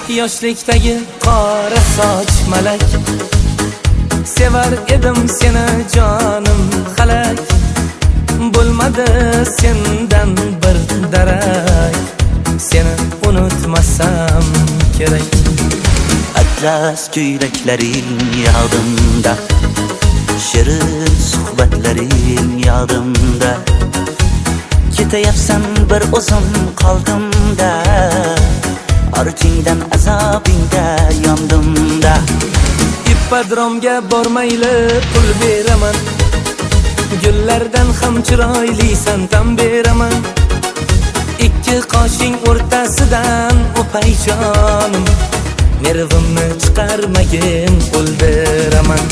Yoshlikdagi qora soch malak, sevar edim seni jonim halak. Bo'lmadi sendan bir darak, seni unutmasam kerak. Atlas kuylaklaring yodimda, shirin suhbatlaring yodimda. Ketayapsan bir o'zim qoldimda, ortingdan azobingda yondimda. Ippodromga bormayli pul beraman, gullardan ham chiroylisan tan beraman. Ikki qoshing o'rtasidan o'pay jonim, nervimni chiqarmagin o'ldiraman.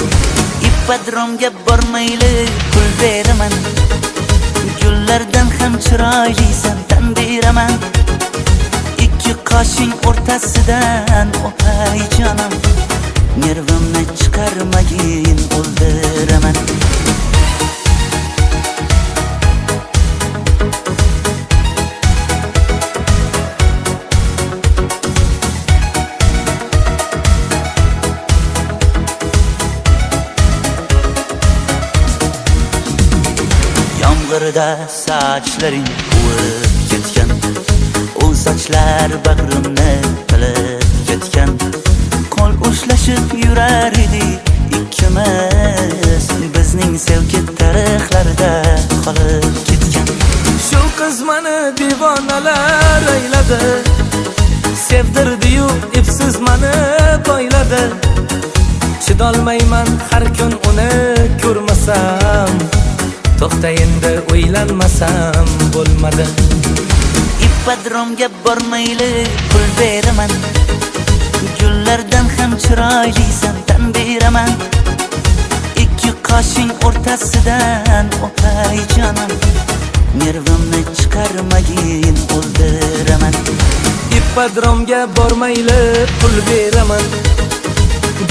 Ippodromga bormayli pul beraman, gullardan ham chiroylisan tan beraman. Ikki qoshing o'rtasidan o'pay jonim, nervimni chiqarmagin o'ldiraman. Yomg'irda sochlaring quvib ketgan, u sochlar bag'rimni tilib ketgan. Qo'l ushlashib yurar edik ikkimiz, bizning sevgi tarixlarda qolib ketgan. Shu qiz meni devonalar ayladi, sevdirdi-yu ipsiz meni boyladi. Chidolmayman har kun uni ko'rmasam, to'xta endi o'ylanmasam bo'lmadi. Ippodromga bormayli pul beraman, gullardan ham chiroylisan tan beraman. Ikki qoshing o'rtasidan o'pay jonim, nervimni chiqarmagin o'ldiraman. Ippodromga bormayli pul beraman,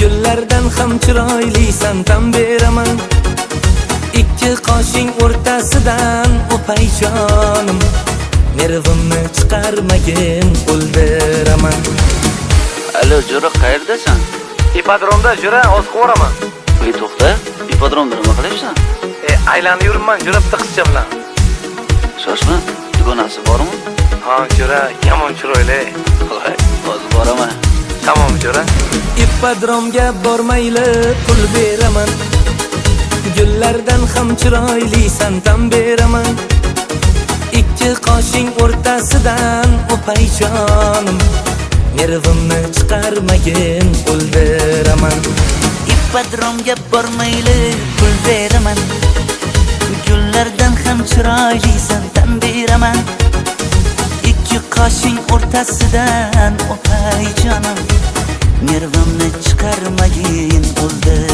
gullardan ham chiroylisan tan beraman. Ikki qoshing o'rtasidan o'pay jonim, nervimni chiqarmagin o'ldiraman. Alo jo'ra, qayerdasan? Ippodromda jo'ra, oz qo'raman. Ey to'xta, ippodromda nima qilyapsan? Aylanib yuribman jo'ra bitta qizcha bilan. Shoshma, dugonasi bormi? Ha jo'ra, yomon chiroyli. Voy, hozir boraman. Tamom jo'ra. Ippodromga bormayli pul beraman, gullardan ham chiroylisan tan beraman. Ikki qoshing o'rtasidan o'pay jonim, nervimni chiqarmagin o'ldiraman. Ippodromga bormayli pul beraman, gullardan ham chiroylisan tan beraman. Ikki qoshing o'rtasidan o'pay jonim, nervimni chiqarmagin o'ldiraman.